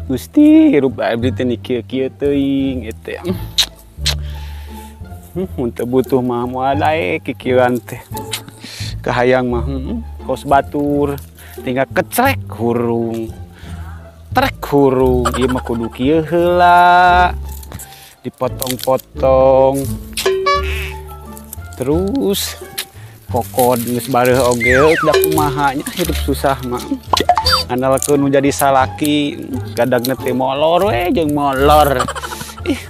Gusti hirup abdi teh ni kieu-kieu teuing eta. Mun teu butuh mah moal daek kikieuan teh. Kahayang mah kos batur tinggal kecrek hurung. Trek hurung ieu mah kudu kieu heula. Dipotong-potong. Terus kokod geus bareuh oge da kumaha nya hidup susah mah. Andalkeun nu jadi salaki gadagna teh molor we jeung molor. Ih.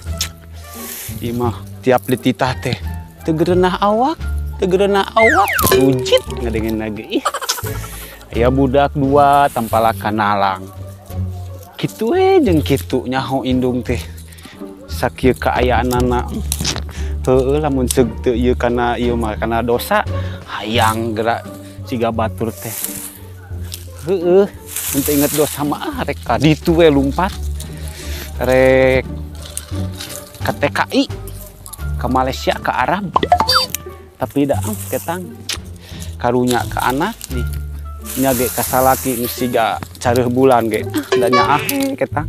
Ieu mah tiap dititah teh teu geureunah awak, teu geureunah awak, rujit ngadengeun ge. Ih. Aya budak dua tampalakan nalang. Kitu we jeung kitu nyaho indung teh. Sakieu kaayaanana. Heueuh lamun ceuk teu ieu kana ieu mah kana dosa hayang gerak siga batur teh. Heueuh, mun teu inget dosa mah rek ka ditu we lumpat. Rek ka TKI, ka Malaysia, ka Arab. Tapi da ketang karunya ka anak di nya ge ka salaki geus siga careuh bulan ge. Da nyaah ketang.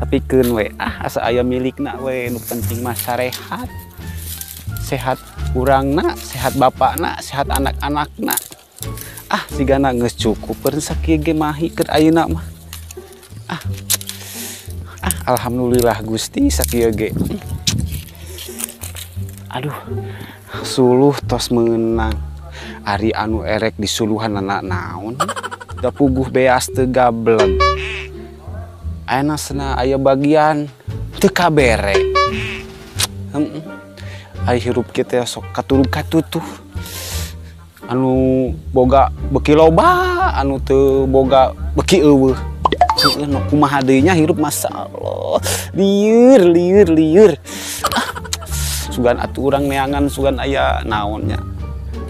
Tapi keun we asa aya milikna we nu penting mah sarehat. Sehat urangna, sehat bapakna, sehat anak-anakna. Ah, sigana geus cukup peureun sakieu ge mahi keur ayeuna mah. Ah. Ah, alhamdulillah Gusti sakieu ge. Aduh, suluh tos meunang. Ari anu erek disuluhanana naon? Da puguh beas teu gableg. Ayeuna cenah aya bagian teu kabere. Heeh. Ari hirup kita sok katurug katutuh. Anu boga beuki loba, anu teu boga beuki eueuh. Heueuh nu kumaha deui nya hirup masyaallah. Lieur lieur lieur. Ah, sugan atuh urang neangan sugan aya naon nya.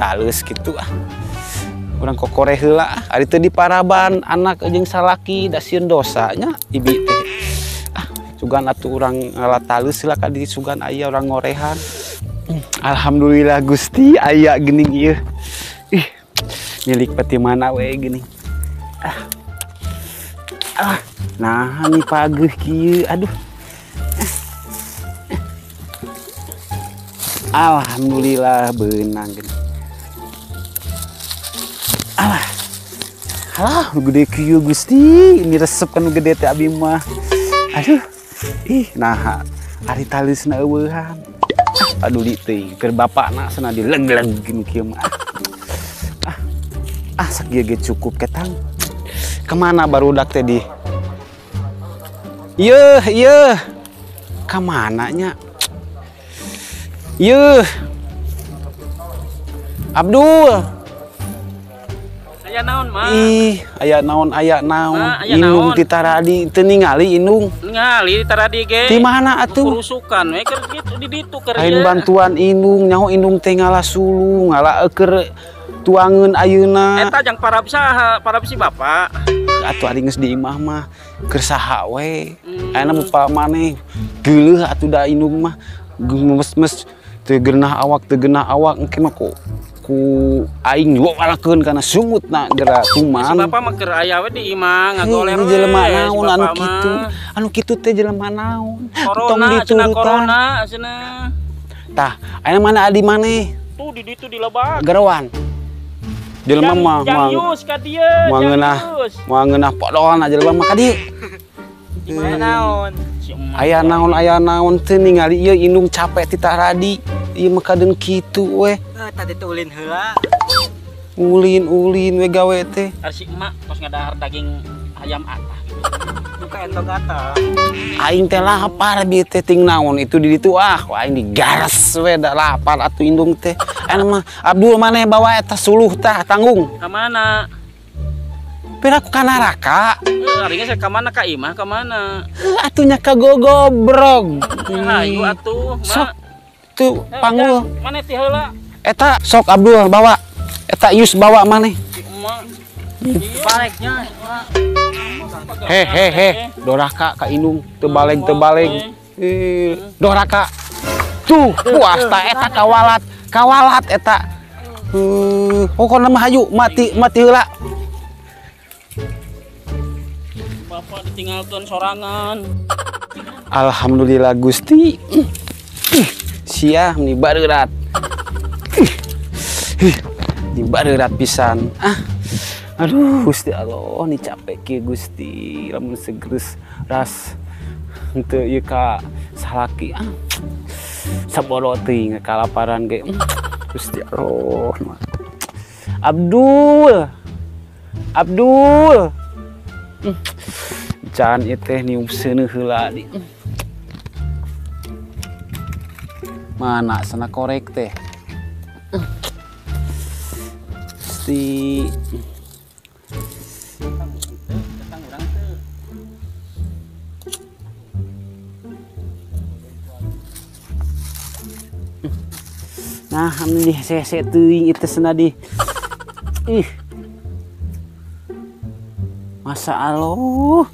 Taleus kitu ah. Urang kokore heula ah. Ari teu diparaban anak jeung salaki da sieun dosa nya ibi teh. Ah, sugan atuh urang ngala taleus heula ka di sugan aya urang ngorehan. Alhamdulillah Gusti aya geuning ieu. Ih, milik peti mana we geuning. Ah. Ah, nah ni pageuh kieu aduh. Alhamdulillah beunang geuning. Alah. Alah, nu gede kieu Gusti, ini resep kan nu gede teh abi mah. Aduh. Ih, naha ari taleusna eueuhan. Paduli teuing keur bapakna cenah dileg-leg nu kieu mah. Ah. Ah, sakieu ge cukup ketang. Kemana barudak teh di? Yeuh, yeuh. Kamana nya? Yeuh. Abdul. Aya naon, Ma? Ih, aya naon, aya naon. Ma, aya Indung naon? ti taradi teu ningali indung. Ningali ti taradi ge. Ti mana atuh? Kurusukan we keur kitu di ditu keur Lain ieu. bantuan indung, nyaho indung teh ngala suluh, ngala keur tuangeun ayeuna. Eta jang parab saha? Parab si bapak. Atuh ari geus di imah mah keur saha we. Ayeuna bapak maneh geuleuh atuh da indung mah mes-mes teu geunah awak, teu geunah awak engke mah ku aing walakeun kana sungutna geura kuman. Si bapak mah keur aya we di imah ngagoler we. Jelema naon si anu bapak kitu? mah. Anu kitu teh jelema naon? Corona, Tong cenah diturutan. corona cenah. Tah, ayeuna mana adi maneh? Tuh di ditu di lebak. Geroan. Jelema mah Jang Yus ka dieu, moal Jang ngeunah, Yus. moal ngeunah podon jelema mah ka dieu. Aya naon? Aya naon, aya naon teu ningali ieu indung capek ti taradi. Ieu mah kadeun kitu we. Tadi teh ulin heula. Ulin ulin we gawe teh. Ari si emak tos ngadahar daging ayam atah gitu. Buka entog atah. Aing teh lapar bieu teh ting naon itu di ditu ah, ku aing digares we da lapar atuh indung teh. Ayeuna mah Abdul maneh bawa eta suluh tah tanggung. Ka mana? Pira ku ka neraka. Heuh, ari geus ka mana ka imah ka mana? Heuh, atuh nya ka gogobrog. Hayu atuh, Mak. Sok tuh panggul. Maneh ti heula? Eta sok Abdul bawa. Eta Yus bawa maneh. Si emak. Baliknya. He he he, doraka ka indung teu baleg teu baleg. Ih, doraka. Tuh, puas ta eta kawalat, kawalat eta. Pokona mah hayu mati mati heula. Bapak ditinggalkan sorangan. Alhamdulillah Gusti. Sia meni bareurat. Di bareurat pisan. Ah. Aduh Gusti Allah, ni capek kieu Gusti. Lamun segeus ras henteu ieu ka salaki. Ah. Saboro teuing kalaparan ge. Gusti Allah. Abdul. Abdul. Can ieu teh niup seuneuh heula di. Mana sana korek teh. Si nah, anu di hese-hese teuing ieu teh cenah di. Ih. Masa Allah.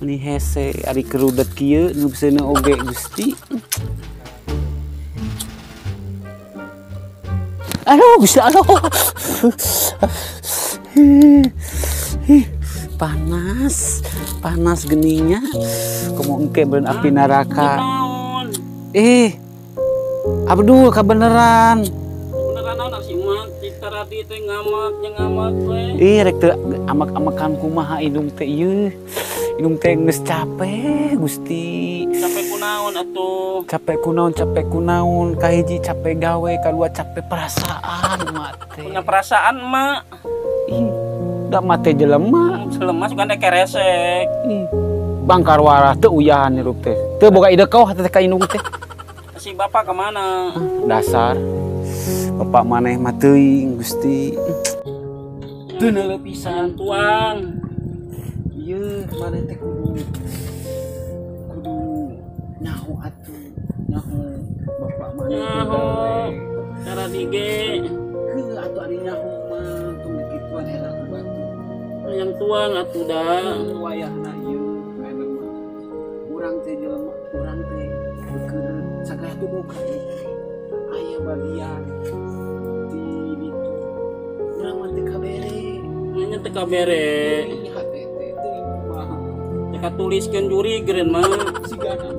Ini hese ari kerudet kieu nu seuneuh oge Gusti. Aduh, Gusti Allah. Panas, panas geninya. Komo engke beureun api neraka. Abdul kabeneran. Beneran naon si Emak taradi teh ngamak jeung ngamak we. Ih, rek teu amak-amakan kumaha indung teh ieu. Indung teh geus capek Gusti. Capek kunaon atuh? Capek kunaon, capek kunaon. Kahiji capek gawe, kadua capek perasaan emak teh. Punya perasaan emak. Ih, da emak teh jelema. Jelema sugan teh keresek. Ih, bangkar warah teu uyahan hirup teh. Teu boga ide kau teh ka indung teh. Si bapak kemana? Dasar bapak maneh mah teuing Gusti. Teu neuleuh pisan tuang. Ieu maneh teh kudu nyaho atuh, nyaho bapak maneh teh gawe. Cara dige. Heuh atuh ari nyaho mah tong dikituan era ku batu. Yang tuang atuh da. Wayahna ieu aya mah. Urang teh jelema, urang teh keur sagala tubuh ka aya bagian di ditu. Urang mah teu kabere. Nya teu kabere. Hate teh teuing kumaha. Teu katuliskeun juri geun mah. Sigana.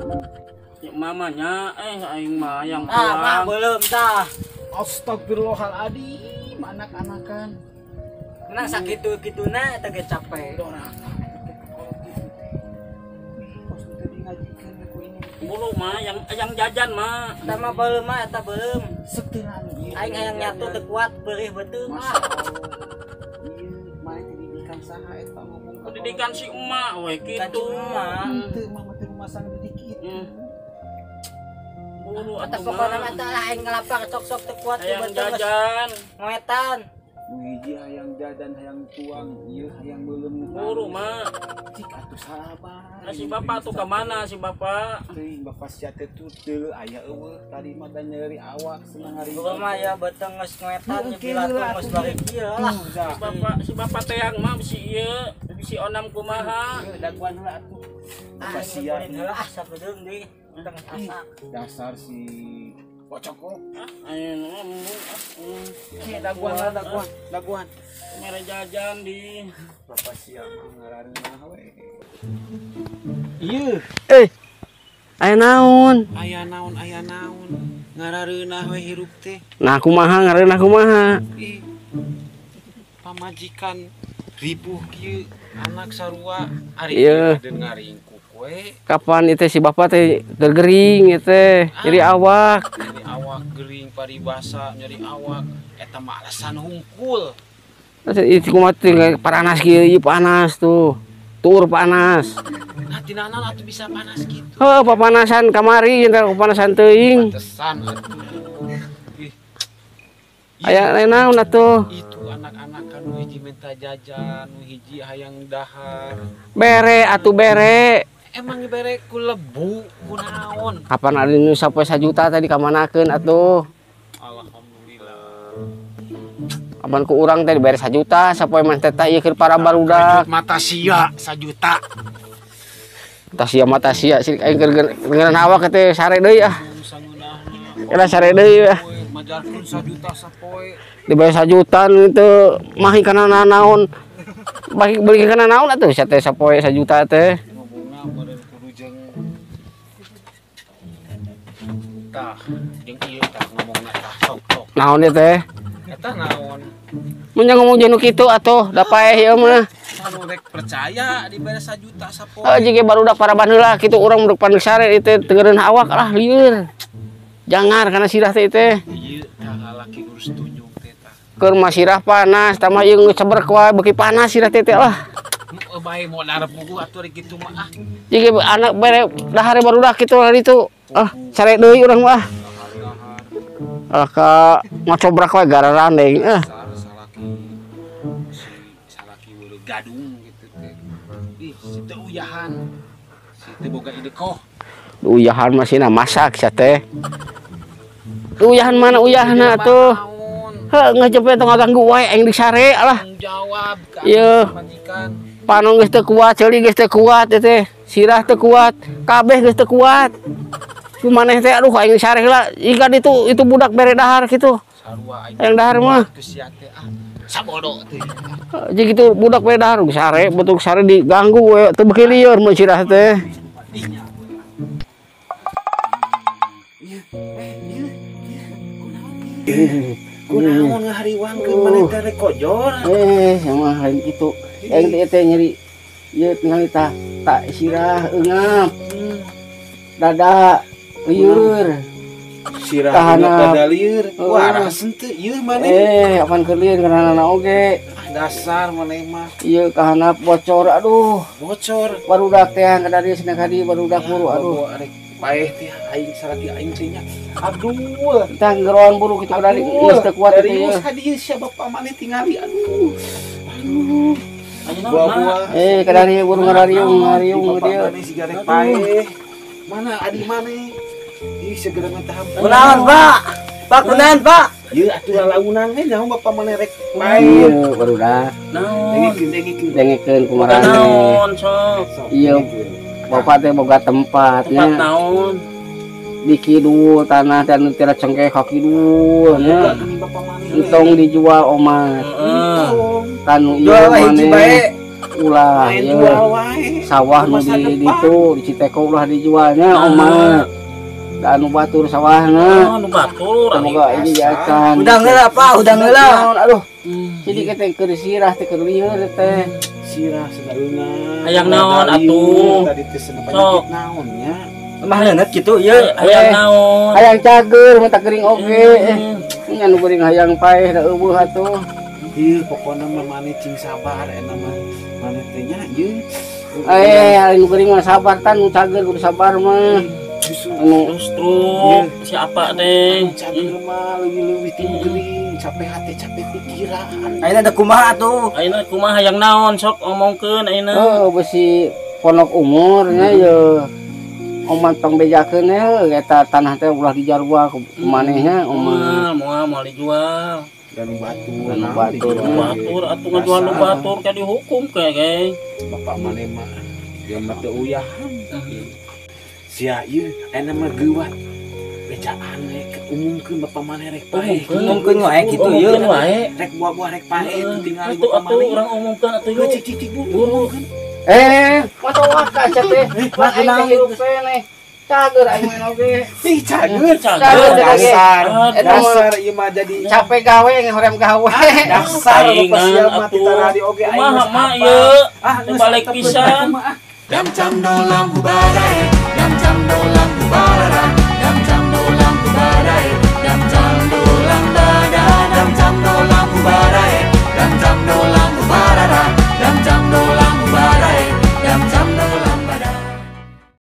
Ya mamanya aing mah yang tuang. Ah, mah belum tah. Astagfirullahaladzim, anak-anakan. Nah sakitu-kituna eta ge capek. Doraka eta teh kolot kitu teh. Kos teu dingajikeun ku ini. Bulu mah yang jajan mah. Eta mah beuleum mah eta beuleum. Setelan ieu. Aing hayang nyatu teu kuat beurih beuteung mah. Ieu maneh teh didikan saha eta ngomong ka didikan si emak we kitu. Henteu mah teh rumasang didik kitu. Bulu atuh pokona mah teh aing ngalapar sok-sok teu kuat hayang jajan. Ngoetan. Nu hiji hayang jajan hayang tuang, ieu hayang beuleum. Buru mah. Cik atuh sabar. Nah, si bapak tuh kemana si bapak? Teuing bapak sia teh tuh aya eueuh tadi mah da nyeri awak senang hari. Gua mah ya beuteung geus ngoetan nyebila tuh geus bari kieu lah. Si bapak teang mah bisi ieu, bisi onam kumaha. Heuh daguan heula atuh. Bapak sia heula ah sabedeung deui tengah asak. Dasar si Pocokok. Ah, ayeuna embung ah. Ki daguan lah daguan, daguan. Mere jajan di bapak sia mah ngarareunah we. Ieu. Aya naon? Aya naon, aya naon. Ngarareunah we hirup teh. Nah kumaha ngareunah kumaha? Ih. Pamajikan ribuh kieu, anak sarua ari ieu ngaringkuk we. Kapan itu si bapak teh gering ieu teh, nyeri awak. Nyeri awak gering paribasa, nyeri awak eta mah alasan hungkul. Itu kumaha teh panas kieu, ieu panas tuh. Tur panas. Nah tina naon atuh bisa panas kitu. Heuh, papanasan kamari jeung papanasan teuing. Pantesan atuh. Ih. Aya naon atuh? Itu anak-anak kan nu hiji minta jajan, nu hiji hayang dahar. Bere atuh bere. Emang bere ku lebu ku naon? Kapan ari nu sampai 1 juta tadi kamanakeun atuh? Alhamdulillah. Apan ku urang teh dibere 1 juta sapoe mah teh ieu keur para barudak. Mata sia 1 juta. Mata sia mata sia sih aing keur ngeunan awak teh sare deui ah. Era sare deui ah. Majarkeun 1 juta sapoe. Dibayar 1 juta itu mah kana naon. Bagi beli kana naon atuh sia teh sapoe 1 juta teh. Ngomongna meureun kudu jeung tah jeung ieu tah ngomongna tah sok sok. Naon ieu teh? Eta naon? Mun ngomong jeung nu kitu atuh da paeh ieu mah. Anu rek percaya dibere 1 juta sapoe. Heuh jeung barudak paraban heula kitu urang menduk panik sare ieu teh teu awak lah lieur. Jangar kana sirah teh teh. Ieu tah lalaki urus tunjung teh tah. Keur mah sirah panas, tambah ieu geus cebrek wae beuki panas sirah teh teh lah. Nu bae moal arep puguh atuh rek kitu mah ah. Jig anak bere dahar barudak kitu hari itu. Ah, sare deui urang mah. Ah ka ngacobrak wae gararandeng ah. Salaki salaki weuleuh gadung kitu teh. Ih, si teu uyahan. Si teu boga ide koh. Uyahan masih masak sia teh. Uyahan mana uyahna atuh? Heuh ngejepet tong ngaganggu wae aing disare lah. Jawab ka majikan. Panon geus teu kuat, ceuli geus teu kuat teh. Sirah teu kuat, kabeh geus teu kuat. Ku maneh teh aduh aing disare heula. Iga ditu itu budak bere dahar kitu. Sarua aing. Aing dahar mah. Geus sia teh ah. Sabodo teh. Jeung kitu budak bere dahar sare, betul sare diganggu we teu beuki lieur mun sirah teh. Kunaon ngahariwangkeun maneh teh rek kojor. Sama lain kitu. Aing teh teh nyeri ieu tingali tah tak sirah eungap. Dada lieur. Sirah eungap dada lieur. Waras henteu ieu maneh. Apan keur lieur ngaranna oge. Dasar maneh mah. Ieu kahanap bocor aduh. Bocor. Barudak teh ka dieu cenah ka dieu barudak buru aduh. Paeh teh aing salaki aing teh nya. Aduh, tah geroan buru kitu dari geus teu kuat teh. Serius ka dieu sia bapak maneh tingali aduh. Aduh. Buah-buah. Ka dieu buru ngarariung ka dieu. Bapak maneh siga rek paeh. Mana adi maneh? Ih segera mah tahap. Kunaon, Pak? Pak kunaon, Pak? Ieu atuh lalaunan we naon bapak maneh rek paeh. Ieu barudak. Naon? Dengekeun dengekeun kumaha. Naon sok? Ieu bapak teh boga tempatnya. Tempat naon? Di kidul tanah dan tira cengkeh ka kidul nya. Entong dijual omat. Kanu ieu maneh ulah ieu. Sawah nu di ditu di Citeko ulah dijualnya omat. Da anu batur sawahna. Anu batur. Semoga ini acan. Udang heula Pak, udang heula. Aduh. Jadi teh keur sirah teh keur lieur teh. Sirah segaluna. Hayang naon atuh? Tadi teh cenah penyakit naon nya? Mah leungeut kitu ieu. Hayang naon? Hayang cager mah tak gering oge. Nya nu geuring hayang paeh da eueuh atuh. Ieu pokona mah maneh cing sabar eta mah. Maneh teh nya ieu. Anu geuring mah sabar tan nu cager kudu sabar mah. Anu stroke siapa teh? Cager mah leuwih-leuwih ti geuring, capek hati capek pikiran. Ayeuna da kumaha atuh? Ayeuna kumaha hayang naon sok omongkeun ayeuna. Heuh besi pondok umur nya ye. Oman tong bejakeun heuh eta tanah teh ulah dijarua ku manehnya oman. Moal moal dijual. Dan batur, batur, batur atuh ngajual nu batur ka dihukum ke ge. Bapak maneh mah dia mah teu uyahan. Sia ieu ayeuna mah geuwat. Bejaan rek umumkeun bapak maneh rek paeh. Umumkeun wae kitu ieu wae. Rek buah-buah rek paeh itu tingali bapak maneh. Atuh urang umumkeun atuh yeuh. Cik cik cik umumkeun. Mah kaca teh. Mah kunaon hirup keneh. Cager aing mah oge. Ih, cager, cager. Dasar. Dasar ieu mah jadi capek gawe ngehorem gawe. Dasar bapak sia mah titara di oge aing. Kumaha mah ieu? Balik pisan. Dam cam dolam hubarae, dam cam dolam hubarara.